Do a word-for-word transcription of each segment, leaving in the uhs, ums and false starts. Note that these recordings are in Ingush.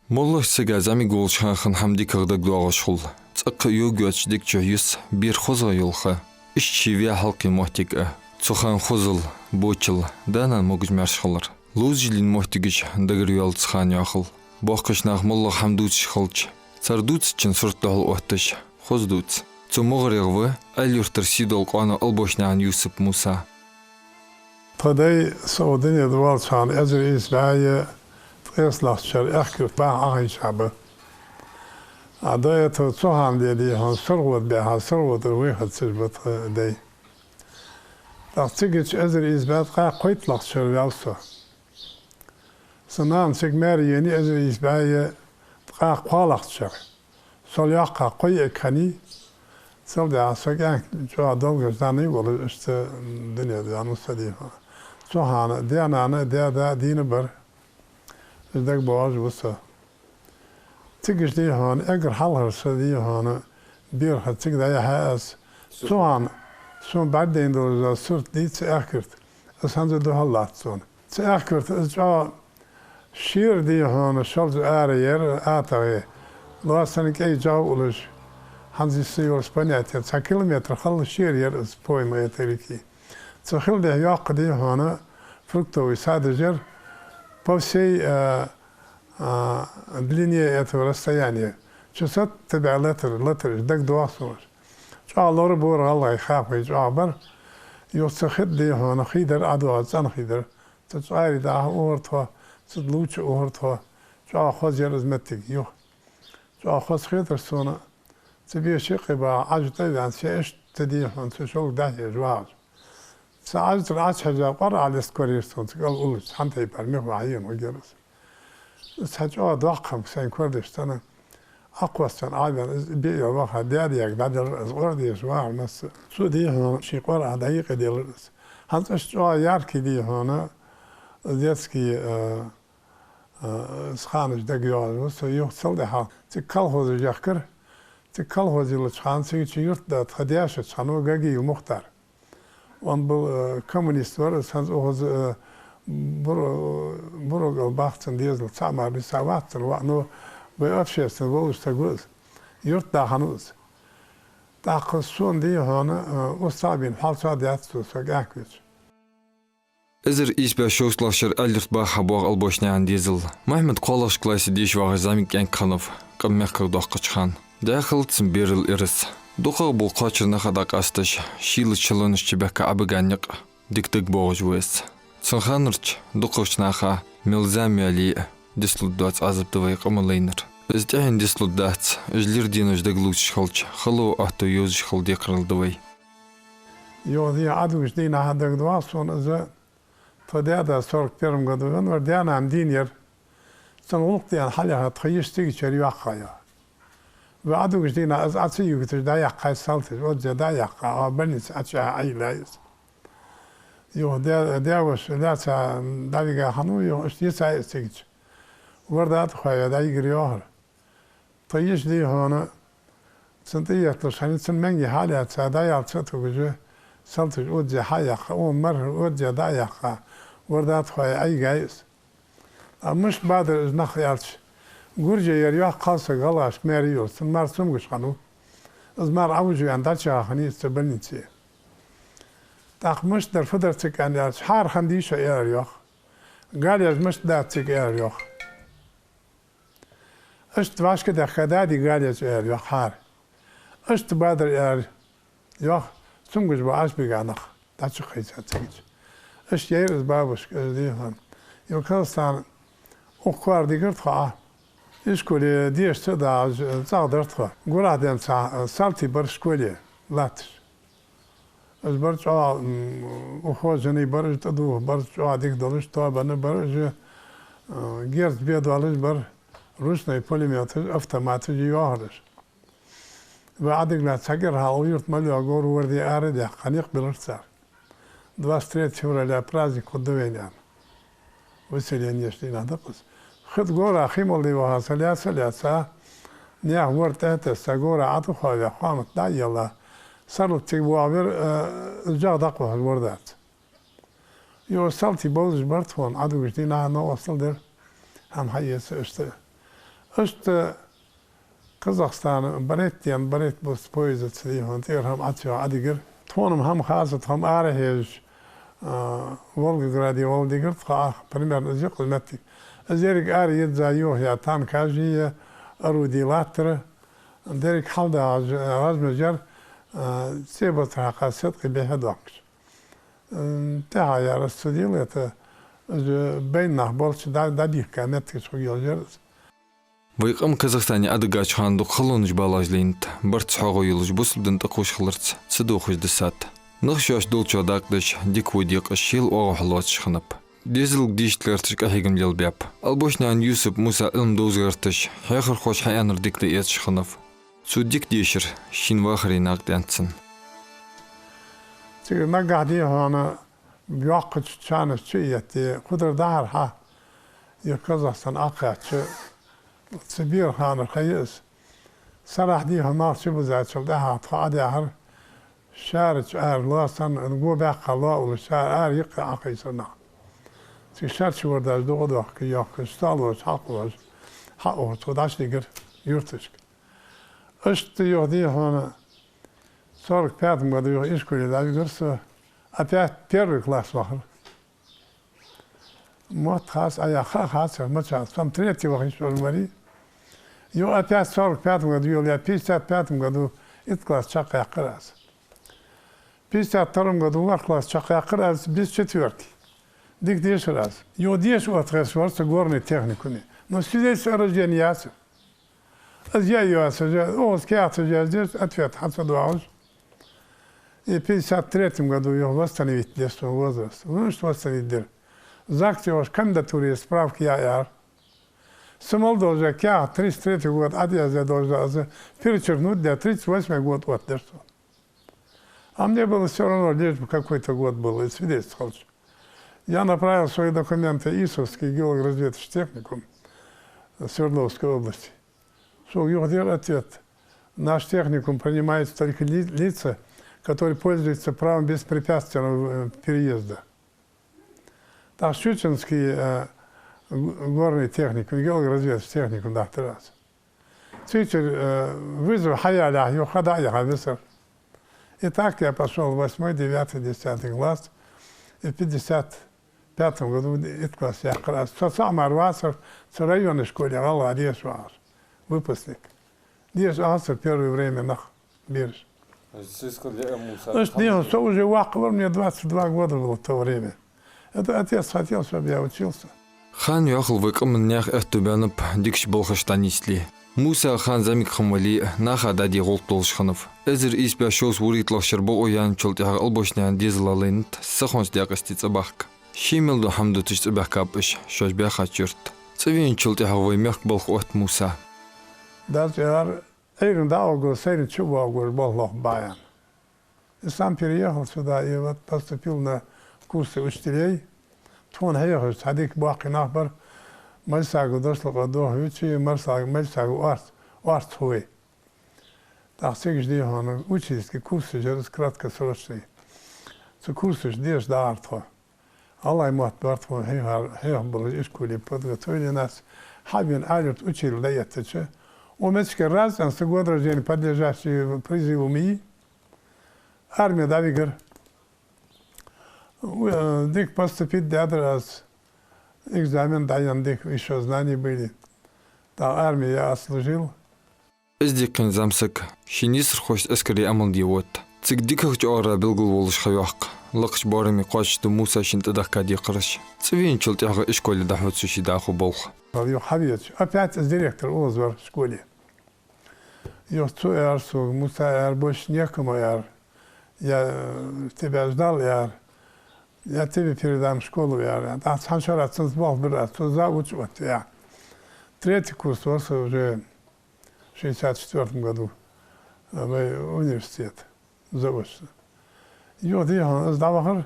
МоллагӀча сага зӀамига волча хана хинна хӀама дикагӀа дагадоагӀаш хул. ЦӀаккха йоагайоацача дега чу йиса бера хозагӀа йола ха. Иштта ше ваь хьалкхе моттиг а. Цу хана хозал, бочал, да-нана могаш-маьрша хилар. Ловзаш лийнна моттигаш дагарйоалац хана йоахал. Боккхийча наха моллагӀа хӀама дувцаш хилча, цар дувцачун сурт духьал отташ, хоза дувц. Цу мугӀарера ва Аьлий-Юртара сийдола къоано Албошнаькъан Юсуп Муса. Тха дай со укх дунен тӀа валча хана эзар ийс бӀаь ткъаь ислагӀча шера Аьхкирта баха Ӏохайша ба. А до этого цу хана де, дий хьона, СурхотӀа баьха, СурхотӀара вай хьаьший ба тха дай. ТӀаккха цигача эзар ийс бӀаь ткъаь кхойтталагӀча шера ваьв со. Са нана цига маьре енай эзар ийс бӀаь ткъаь кхоалагӀча шера. Сол йоккха кхо эг хиннай. Цул тӀехьагӀа со кӀаьнк чӀоагӀа долгаш даьнна волаш, иштта дунен тӀа ваьннав со, дий хьона. Цу хана даь-нана, даь-да дийна бар. Из дагабоагӀаш ва со. Цигача, дий хьона, эггара хьалхара са, дий хьона, бера ха цига дӀаяхьа аз. Цу хана сона бӀаргадайна долаш дола сурт дий цу Аьхкирта, из хӀанз а духьал латт сона. Цу Аьхкирта из чӀоагӀа шера, дий хьона, шоллагӀа ара яр, атагӀа. Лоаца санна кӀай-жӀагӀа уллаш, хӀанз йиса йолча понятияца, цхьа километр халла шера яр из пойма этой реки. Цу хила тӀехьа йоккха, дий хьона, фруктовый садаш яр по всей, а, а, длине этого расстояния. Часотта бӀаь латар, латар, дагадоагӀа сона. ЧӀоагӀа лорабора гӀалгӀай, хапхой чӀоагӀа бар. Юха цу хи тӀа, дий хьона, хий дар, ӀодоагӀа цӀена хий дар. Цу цӀера дӀахо ухар тхо, цу лувча ухар тхо. ЧӀоагӀа хоза яр из моттиг юха. ЧӀоагӀа хоза хетар сона, цу беша кхы баха Ӏаж тӀа а ваьнна, се иштта, дий хьона, цу шоллагӀа дӀахьежа вагӀаш. Цу Ӏаж тӀара Ӏочухьежа, КъорӀа леста корайир сона, цу кӀал уллаш, цхьан тайпара миха ваха ена вагар из. Цхьа чӀоагӀа доккха хӀама сайна корадеш санна, Ӏокхоссача хана Ӏоваьнна, из бе а ваха, даь-даьга дӀаделар из, КъорӀа деша вагӀар масса. Цо, дий хьона, ший КъорӀа дӀаюкъеделар из. ХӀанз иштта чӀоагӀа яркий, дий хьона, детский, э, э, ханаш дагайоагӀаш ва со. Юха цул тӀехьагӀа цига колхозаш яхкар. Цига колхоз йиллача хана цигача юртда тха даьша цхьанне, Гагиев Мухтар. Он был, э, коммунист вар из, хӀанз укхаза, э, бур-, бургал бахцан дезал цхьа мара нийса вац цун, ва, но вай общественни волаш саг ва из. Юртда хиннав из. ТӀаккха сона, дий хьона, э, устагӀа бийна хьал цо даьд цо, со кӀаьнк вича. Эзар ийс бӀаь шовзткъалагӀча шера Аьлий-Юрта баха боагӀа Албошнаькъан дезал. Мухьмад кхоалагӀча классе деша вагӀаш зӀамига кӀаьнк хиннав, къам мехках доаккхача хана. ДӀаьха хилац цун берал ираз. ДукхагӀа бола кхоачара нах а дӀакъасташ, шийлача шалонаш чу баьхка Ӏобиган никъ дика дагабоагӀаш ва из. Цун ханарча дукхагӀча наха мел зама йоале а дицлургдоаца Ӏазап да вай къаман лайнар. Из тӀехьенна дицлургдац, уж лира денош дагалувцаш хилча, хало, аьттув йовзаш хила декхарийла да вай. Юха, дий хьона, Ӏодугача дийнахьа дагадоагӀа сона из, тха даь-да сорок первом году венна вар, даь-нана дийна яр. Цун гӀулакх даьнна хьалъяха тха йиша цигачара йоаккхай. Вай Ӏодугача дийнахьа из Ӏо ца ювгӀийташ дӀаяьккхай салташа, озза дӀаяьккха, а больнице Ӏочу Ӏойиллай из. Юха даь-, даь-воша лаьца дӀавига хиннав, юха иштта йицай из цигача. Варда тӀа хьоаваь дӀайигар йоахар. Тха йиша, дий хьона, цунна тӀаетталуш хиннай, цун маьнге хьалъаьца, дӀаялца а тугаш, салташа озза хьаяьккха, укхун мара озза дӀаяьккха, варда тӀа хьоаваь Ӏойигай из. А мишта бадар из нах аьлча, гурже яр йоах кхалсаг гӀалгӀашка маьре йолаш, цун мар цамогаш хиннав. Из мар Ӏовижа ваьнна дӀачуяха хиннай из цу больнице. ТӀаккха мишта дар, фу дар цига аьнна аьлча, хӀара хиннадий шо, аьлар йоах. Гал еш мишта дац цига, аьлар йоах. Иштта вӀашкадаьхка дадий гал еш, аьлар йоах, хӀара. Иштта бадар, аьлар йоах, цамогаш бола Ӏочубига нах дӀачукхийца цигача. Иштта яйра из бабушка, из, дий хьона. Юха кхалсаг укх коара дигар тхо Ӏа. Ишколе деша ца дагӀаш, цӀагӀа дар тхо. Гурахь денз цхьа салти бар школе латташ. Уж бар чӀоагӀа, м, ухоженный бар уж, тӀадувха бар чӀоагӀа дика долаш, тоабанна бар уж, э, герз бе долаш бар, ручной пулемёташ, автоматаш йоахараш. Вай Ӏадига лаьца цхьа кӀира хьалха юрта мел йоагӀа гора ворда ара а даьккха, хьан никъ биллар цар. Двадцать третье февраля праздник хургда вайна аьнна. Выселение шийна дакъас. Хи тӀа гора хи мел де ваха, са лаьца а лаьца, наьха ворда тӀехьа а тесса, гора Ӏа тӀа хоаваь, хоамат дӀа а елла, сарло цига воагӀавир, э, жагӀа дӀакхухьаш вордаца. Йо, салтий бовзаш бар тхона, Ӏадугаш дийнахьа новкъостал дир, хӀама хьаэца иштта. Иштта Казахстана баретта, баретта бус поездаца дийхьа тӀера хӀама Ӏа ца йоагӀа Ӏадигар. Тхона-м хӀама хаза, тхо-м ара хьежаш, а, Волгограде вала дигар тхо, ах, примерно из юкъе моттиг. Из еррига ара йизза йоха я танкаш, я орудие латтар, деррига хьалдагӀаж-, гӀажмажар, а, цӀе бацар хьакха седкъий бӀухь доаккхаш. М, тӀехьа яр из цу дела, это, из байна нах болча дӀа-, дӀабийхка моттигаш хургйолаш яр из. Вай къам Казахстане Ӏадигача хана дукха халонаш балаш лийннад, барт цхьоагӀо йолаш, бусалба дина тӀакхувш хиларца ца дохаш дисад. Нах шоашта долчох дакъа деш, дика-во декъаш, шоайла оагӀув хьалоацаш хиннаб. Дезалга дешаш ларташ къахьегам лелабаьб. Албошнаькъан Юсупа Мусас Ӏилма довза гӀерташ, хьехархоша хьааьннар дика дӀаэцаш хиннав. Цо дика дешар шийна вахаре накъадаьннад цунна. Цига наггахьа дийхьа хьона боккхача чанаш чу а етте, кхыдар дахьар хьа, ер Казахстан Ӏокхаьчача, цу бера ханара ха я из. Сарахьа дийхьа малх чубузачул тӀехьагӀа тхо Ӏодаьхар, шаьрача ара лоа санна, го баьккха лоа уллаш, шаьра ара юкъе Ӏокхийсар нах. Цига шаьрача вордаш дукха дохка, йохка, столоваш хьакхувш, хьаухаш, тхо дӀачудигар юрташка. Иштта юха дийхьа хьона сорок пятом году юха ишколе дӀавигар со, опять первый класс вахар. Мотт хац, а я ха хац, мача, сом третий ваха йиш йолаш варий. Юха опять сорок пятом году йола, я пятьдесят пятом году итт класс чакхъяьккхар аз. Пятьдесят втором году ворхӀ класс чакхъяьккхар аз, без четвёрки. Дика дешар аз. Юха деша отта гӀерташ вар со горный техникуме. Но свидетельство о рождении яцар. Аз я йоацаш, оаха каьхаташ яздеш, ответ хьа ца доагӀаш. И пятьдесят третьем году юха восстановить дир сона возраст. Ну, что восстановить дир? ЗАГСе оаха кандидатуре справка яь яр. Са мел долча каьхата тридцать третий год Ӏояздаь долча, аз перечеркнуть даь, тридцать восьмой год оттадир сона. А мне было всё равно, лишь бы какой-то год был, и свидетельство хилча. Я направил свои документы в Исовский геологоразведочный техникум Свердловской области. Сога юха дир ответ: «Наш техникум принимает только ли-, лица, которые пользуются правом беспрепятственного, э, переезда». ТӀаккха Щучинский, э, г-, горный техникум, геологоразведочный техникум дахьийтар аз. Цигара, э, вызов хьаялалехь, юха дӀаяхьа висар. И так я пошёл в восьмой, девятый, десятый класс. И в пятьдесят пятом году итт класс яьккхар аз. Цо цхьа мара вацар, цу районной школе гӀалгӀа деша вагӀаш. Выпускник. Деша ахцар первое время нах бераш. Иштта дийхьа со уже воккха вар, мне двадцать два года было в то время. Это отец хотел, чтобы я учился. Хана йӀовхал вай къаман наьха аьттув баьннаб дикача балхашта дӀанийсде. Муса хана зӀамига хинна вале а, наха дӀаде гӀулакх долаш хиннав. Эзар ийс бӀаь шовзткъа вурийтталагӀча шера бокъо яьнначул тӀехьагӀа Албошнаькъан дезала лайнад сихонца даькъасте цӀабахка. Ший мел дола хӀама дуташ цӀабаьхкаб уж, шоаш баьхача юрта. ЦӀавеначул тӀехьагӀа вай мехка балха отт Муса. Дас яр Ӏуйрийна дӀаоагаш, сайрийна чу воагаш болх лохаргба аьнна. И сам переехал сюда и вот поступил на курсы учителей. Тхона хьехаш цхьа дика боккхий нах бар, Мальсагов Дошлакъа Дохьович, Мальсаг-, Мальсагов Орц-, Орцхой. ТӀаккха цига дийхьа хьона учительский курсаш яр из краткосрочный. Цу курсашка деша дахар тхо. ГӀалгӀай мотт бар тхона хьехар, хьехабалар ишколе подготовили нас. Хьавена Ӏаьлий-Юрта училище дӀаэттача, у мечке раз, а, с год рождения подлежащий призыву МИ, арме дӀавигар. У, э, дика поступить даьдар аз, экзамен дӀаенна дика, ещё знания были. ТӀаккха арме я отслужил. Из диккхийна зӀамсаг ший нийсархошца эскаре Ӏамал де отт. Цига дикагӀча оагӀорахьа белгалвоалаш ха йоаккх лакхача боараме кхоачашду Муса шийна тӀадехка декхараш. ЦӀавеначул тӀехьагӀа ишколе дӀахьу цо ший дӀахо болх. Юха хьавеча, опять из директор укхаза вар школе. Юха цо аьлар сога: «Муса, — аьлар, — больше некому, — аьлар, — я, э, тебя ждал, — аьлар, — я тебе передам школу, — аьлар. — ТӀаккха цхьан шера цунца болх бир аз, цо завуч отт, — аьлар. Третий курс вар со уже в шестьдесят четвёртом году. вай университет заочно. Юха, дий хьона, аз дӀавахар,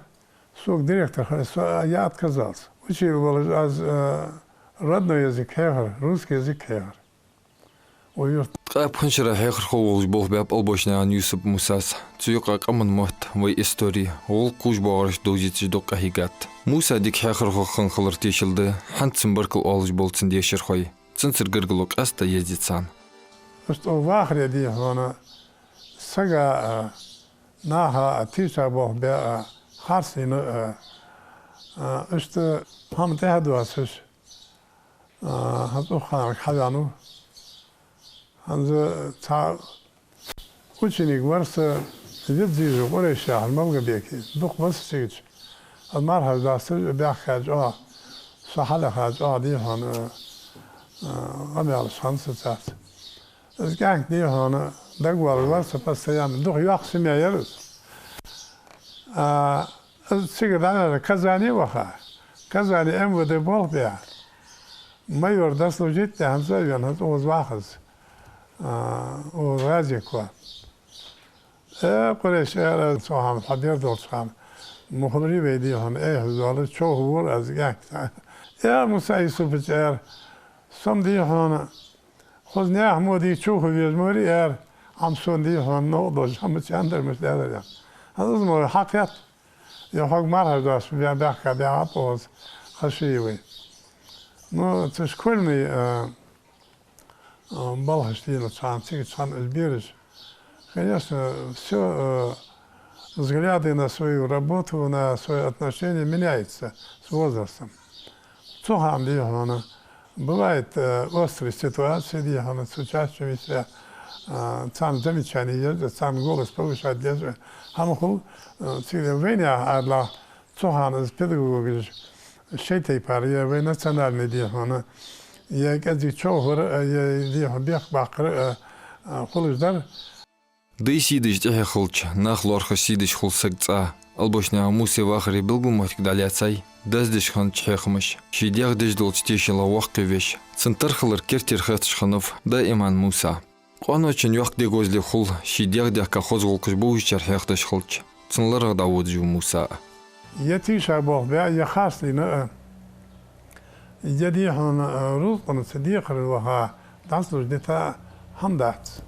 сога директор хиннав, со, я отказался. Учитель волаш аз, э, родной язык хьехар, русский язык хьехар. Ой, юрт. Ткъаь пхенчара хьехархо волаш болх баьб Албошнаькъан Юсуп Мусас. Цу юкъа къаман мотт, вай истори, гӀулакх кхувш боагӀараш довзийташ дукха къахьийгад. Муса дика хьехархо хинна хилар тешал да хӀанз цун баркал оалаш болча цун дешархой. Цунцара гаргало къаьстта езде царна. Иштта вахаре, дий хьона, сага а, наха а тийша болх бе а, харцлийна а, а, иштта хӀама тӀехьа доацаш, а, хӀанз укх ханарга хьаваьннав. ХӀанз цхьа ученик вар са, Виззижев Къурейш яхаш, Малгобеке, дукха ва са цигача. Аз мархаш доасташ, баьхка чӀоагӀа, со хьалаьха чӀоагӀа, дий хьона, а, а, къамаьлаш хиннад са царца. Из кӀаьнк, дий хьона, дагавоалаш вар са постоянно, дукха йоккха семья яр из. А, из цига дӀаваьнна Казане ваха. Казане МВД болх бе. Майор дослужить де хӀанз а вена, хӀанз укхаза ваха из. А, укхаза гӀазекхо. Э, Къурейш, аьлар цо, хӀама хьабер долча хана, ма хуларий вай, дий хьона, эхь зоалаш, човхавора аз кӀаьнк. Э, Муса Юсупович, аьлар, со-м, дий хьона, хоза наьха мо дий човха везаш ма варий, аьлар, Ӏа-м сона, дий хьона, новкъа долаш хӀама чӀоагӀа дар, мишта дар, аьлар. ХӀанз из мо хьакхетт, е хьога мархаш доасташ баьхка баьгӀаб укхаза Хашиевай. Ну, цу школьный, э, э, балхаш дийна цхьан, цига цхьан из бераш. Конечно, всё, э, взгляды на свою работу, на своё отношение меняются с возрастом. Цу хана, дий хьона, бывает, э, острые ситуации, дий хьона, цу чаще всего, э, царна замечание еза, царна голос повышать еза. ХӀама хул, э, цига вайнаьха аьлча, цу хана из педагогаш шоай тайпара, е вай национальный, дий хьона, е кӀезига човхавар, е, дий хьона, бехк баккхар, э, э, хулаш дар. Дай сий деш тӀехье хилча, нах лоархӀаш сий деш хул саг цӀа. Албошнаькъан Мусай вахара белгала моттиг дӀалаьцай даздеш хиннача хьехамаша. Ший дегӀ деш долча тешала воккхавеш, цун тара хилар керттера хеташ хиннав Даиман Муса. Къоаночун йоккха дегӀозал хул, ший дегӀ дехка хоза гӀулакхаш бовзачар хьехадеш хилча, цун ларах дӀаводаш ва Муса а. Е тийша болх бе, е харцлийна а, е, дий хьона, а, рузкъаца декхар ваха, дӀалуш дита а хӀама дац.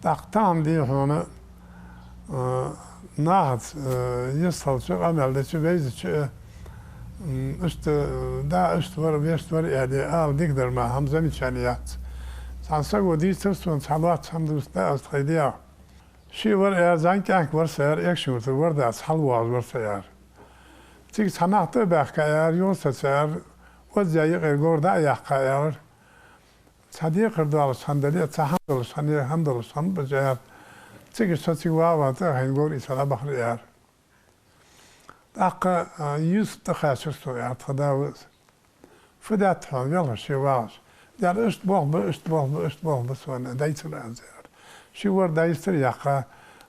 ТӀаккха тахан, дий хьона, а, нахаца, а, йистхилча, къамаьл деча, вайзача, а, м, иштта, а, да, иштта вар, вешта вар, аьле, ала дикадар мара хӀама, замечание яц. Цхьан саго дийцар сона, цхьа лоацца хӀама дувц да аз тхоай дегӀа. Ше вар, аьлар, зӀамига кӀаьнк вар са, аьлар, Экажкъонгий-Юртара, вар дац, хьалвоагӀаш вар са, аьлар. Цига цхьа нах тӀа а баьхка, аьлар, юха саца, аьлар, оззаь юкъера говр дӀа а яьккха, аьлар. Цхьа декхар доалаш хӀама дале а, цхьа хӀама долаш хӀама, хӀама долаш хӀама баьча, аьлар. Цига со цига вагӀа тӀа а хайна, говр ийца дӀабахар, аьлар. ТӀаккха, а, Юсуп тӀакхаьчар сона, аьлар, тха да ва из. Фу даьд хьона, велхаш ше вагӀаш? Аьлар, иштта болх ба, иштта болх ба, иштта болх ба сона, дайцар аз, аьлар. Ше вар дайстар яьккха,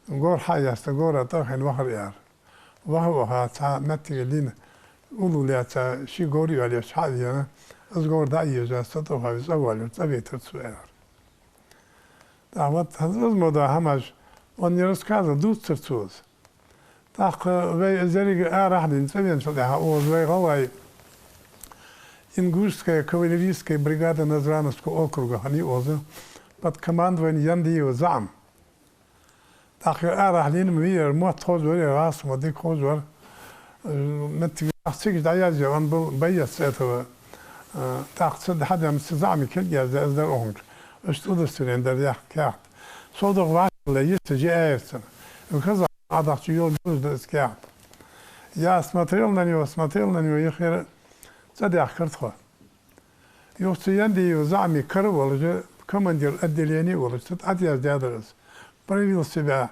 говр хьа а яьста, говра тӀа а хайна вахар, аьлар. Ваха а ваха, цхьа моттиг лийнна, уллув лаьца, ший говр йоалаеш хьа а вена, из говр дӀа а еза, цу тӀа а ваха, цӀа воалавир, цӀавайтар цо, аьлар. ТӀаккха вот хӀанз из мо дола хӀамаш, он не рассказывал, дувцар цо из. ТӀаккха вай из еррига арахьа дийна, цӀавеначул тӀехьагӀа укхаза вай гӀалгӀай ингушская кавалерийская бригада Назрановского округа хиннай укхаза под командованием Яндиева ЗаӀам. ТӀаккха арахьа лийнна ма вий ер, мотт хоза вар ер, гӀасума дика хоза вар. Э, моттиг ах цига дӀаязъяь, он был боец этого. Э, тӀаккха цу хьадам цу ЗаӀама кулг яздаь, из дар укхунга. Иштта удостоверени дар яхка каьхат. Со дукха вӀашагӀле йиса жи аьрцана. Казахстане Ӏодахача йола юлуш да из каьхат. Я смотрел на него, смотрел на него, юхера цӀадаьхкар тхо. Юха цу Яндиева ЗаӀама кара волаш, командир отделения волаш, цу тӀа Ӏодяздаьдар из. Проявил себя,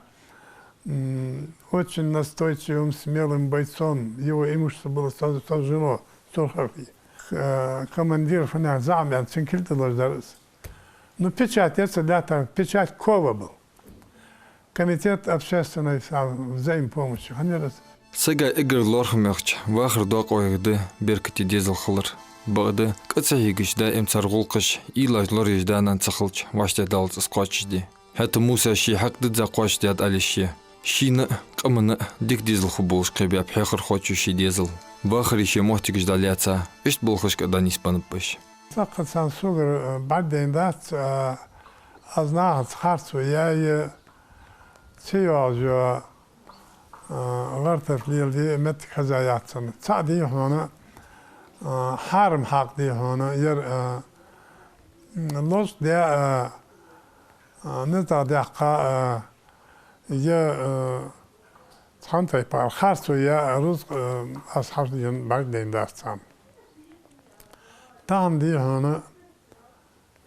м, очень настойчивым, смелым бойцом. Его имущество было со-, сожжено, Цурхархи. К-, э, командир фуннагӀа ЗаӀам аьнна, цун кулг тӀа лазар из. Ну, печать, я ца лаьттар, печать Кова был. Комитет общественной са-, взаимопомощи хиннаяр из. Сага эггара лоархӀамегӀча вахара докъо эггара да беркате дезал хилар. Бакъда, кӀа ца хьегаш даим цар гӀулакхаш, уйлаш лораеш да-нана ца хилча, вӀаштӀехьадалац из кхоачашде. ХӀаьта Муса ший хьакъ дизза кхоачашдаьд аьлча, шийна а, къаманна а дика дезал хургболаш кхебаьб хьехархочо ший дезал. Вахаре шоай моттигаш дӀалаьца, иштта балхашка а дӀанийсбеннаб уж. Цкъа царна согара, э, бӀаргадайнадац, э, аз нахаца харцо яь, ца йоагӀаш йола, э, гӀертарт леладе моттиг хезаяц цунна. ЦаӀ, дий хьона, э, хьарам хьакъ, дий хьона, яр, э, м, лозаш де, э, э, низагӀа даьккха, э, е, э, цхьан тайпара харцо яь рузкъа, э, аз хьажа дийна бӀаргадайнадац царна. Тахан, дий хьона,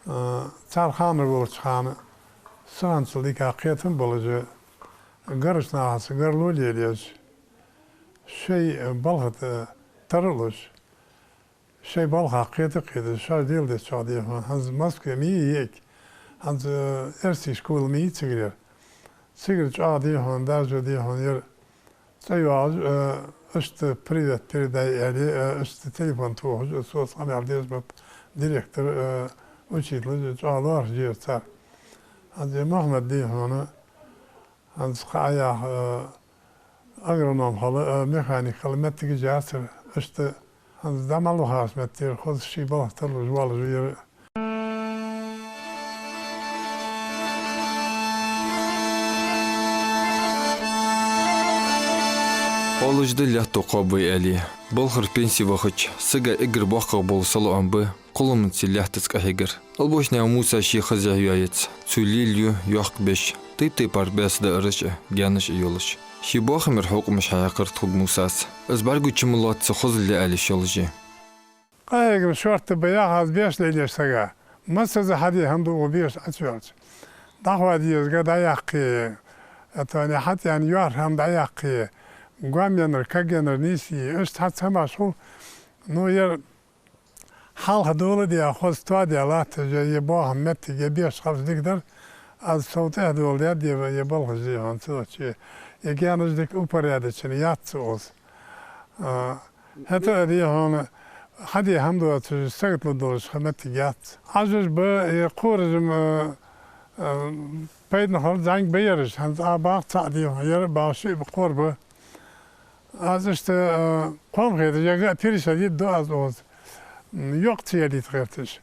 э, цар ханара волча хана сахьанцал дика кхетам болаш, гаргарча нахаца гаргало лелаеш, шоай, э, балха тӀа тара а луш, шоай балхах кхета а кхеташ, шоаш леладечох, дий хьона, хӀанз Москве ма йий егг, хӀанз, э, эрсий школа ма йий цигара яр. Цигара чӀоагӀа, дий хьона, дажо, дий хьона, яр цӀа йоагӀаш, э, иштта «Привет передай» аьле, э, иштта телефон тохаш, э, соца къамаьл деш баьб директор, э, учителаш, э, чӀоагӀа лоархӀаш яр цар. ХӀанз ер Мухьаммад, дий хьона, хӀанз кхы а яха, э, агроном хила, э, механик хила моттигаш яцар, иштта хӀанз дӀа мел вахача меттера хоза ший балха тарлуш воаллаш ва ер. Оалаш да лаьтто кхоаб вай аьле. Балхара пенсе вахача сага эггара боккхагӀа бола салоӀам ба кхолламаца лаьттаца къахьегар. Албошнаькъан Муса ший хоза яхь йоаца, цо лелаю йоккха беш, тайп-тайпара бӀаьста даараш а, гаьнаш а йолаш. Ший боахамера хьокхамаш хьаяьккхар тхога Мусас. Из бӀаргагуча ма лоацца хозал ле аьле шолжи. Къахьегам шортта ба яхаш, аз беш лелаеш сага. Массаза хьаде хӀама да укх беша Ӏочуйоалача. ДӀахо дезага дӀаяккхе, а то не хьатӀаяьнна йоархӀ хӀама дӀаяккхе, гоамаьннар, кагъяьннар нийсъе, иштта хьа цхьа хӀамаш хул. Ну, ер хьалха дола а даь, хоза тоаде латташ, е боахама моттиг, е беш халча дика дар, аз сов тӀехьа дола даьд, е, е балхаш, дий хьона, ца даче, е гаьнаш дика упорядоченно яц укхаза. А, хӀаьта а, дий хьона, хьаде хӀама доацаш, сагота лургдолаш хӀама моттиг яц. Ӏажаш ба, е кхораш-м, а, а, пайдана хилар, зӀамига ба ераш, хӀанз а бах цаӀ, дий хьона, ер а бах шиъ ба, кхор ба. Аз иштта, а, кхоам хеташ, яга а пересадить ду аз укхаза. М, йоккха ца ялийта гӀерташ.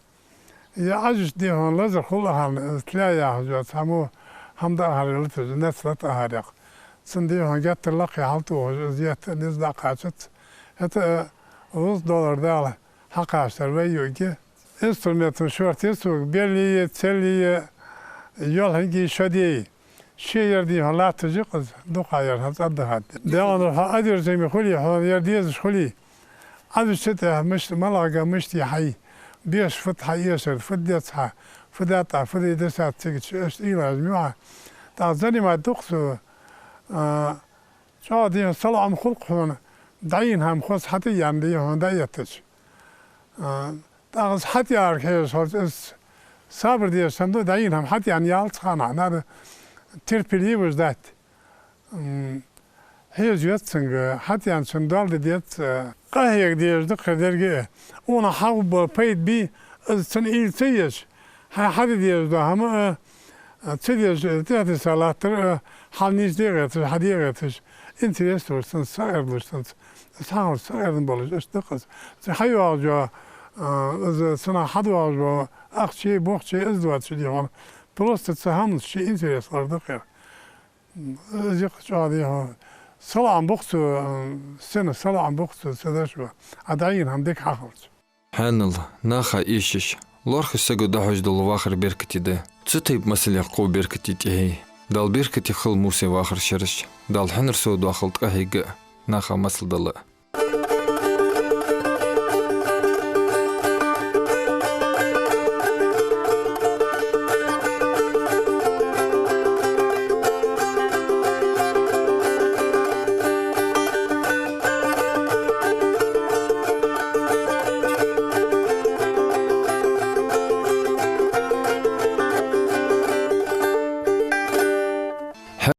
Е Ӏажаш, дий хьона, лазар хул ахарна, из тля яхаш йола цхьа мо хӀама да ахар, латаш, нец лата ахар яха. Цун, дий хьона, геттара лакхе хьалтохаш, из етта низ дӀакхачац. ХӀаьта а, рузкъа долар Дала хьакхачийтар вай юкъе. Инструменташ шортта я сога, беллеи, целлеи, йолхинги, шодеи. Ше яр, дий хьона, латташ я-кх из, дукха яр хӀанз отдыхать де. Даьла, хьо одержимый хуле, хьона яр дезаш хуле, Ӏа вича тӀехьа мишта, малагӀа мишта я хьай, беш фуд хьа эшар, фуд деза хьа, фу даьд Ӏа, фу де десад цига чу, иштта уйлаш ма ю хьа. ТӀаккха занимать ду-кх цо, а, чӀоагӀа, дий хьона, салоӀам хул-кх хьона, дӀаена хӀама хоза хьатӀаяьнна, дий хьона, дӀаэттача. А, тӀаккха из хьатӀаяр хьежаш хилча, из сабар дезаш санна да, дӀаена хӀама хьатӀаяьнна ялац хьона, надо терпеливо ждать. М, хьежа йоац цунга, хьатӀаяьнначун доал де дезац, къахьега дезаш да-кх ер деррига а. Укханах хьахургбола пайда бий, из цунна уйла ца еш, хьай хьаде дезаш дола хӀама а, а, ца деш, тӀехьа диса латтар а, хьал нийсде гӀерташ, хьаде гӀерташ, интерес долаш санна, сакъердалуш санна, сахьалца сакъердам болаш, иштта да-кх из. Цу хьайоагӀаш йола, а, из цунах хьадоагӀаш бола ахчеи бохчеи из доацаш, дий хьона, просто цу хӀаманца ший интерес ларда-кх ер. Из я-кх чӀоагӀа, дий хьона, салоӀам ба-кх цо, сенна салоӀам ба-кх цо, цу дешо, Ӏа дӀаена хӀама дика хьахилча. Хьанал, наха эшаш, лоархӀаш саго дӀахьош дола вахар беркате да. Цу тайпа масалех кхо беркате тӀехье. Дала беркате хилда Мусай вахара шераш. Дала хьинар сов доахалда ткъаь хьегга а, наха масал дала а.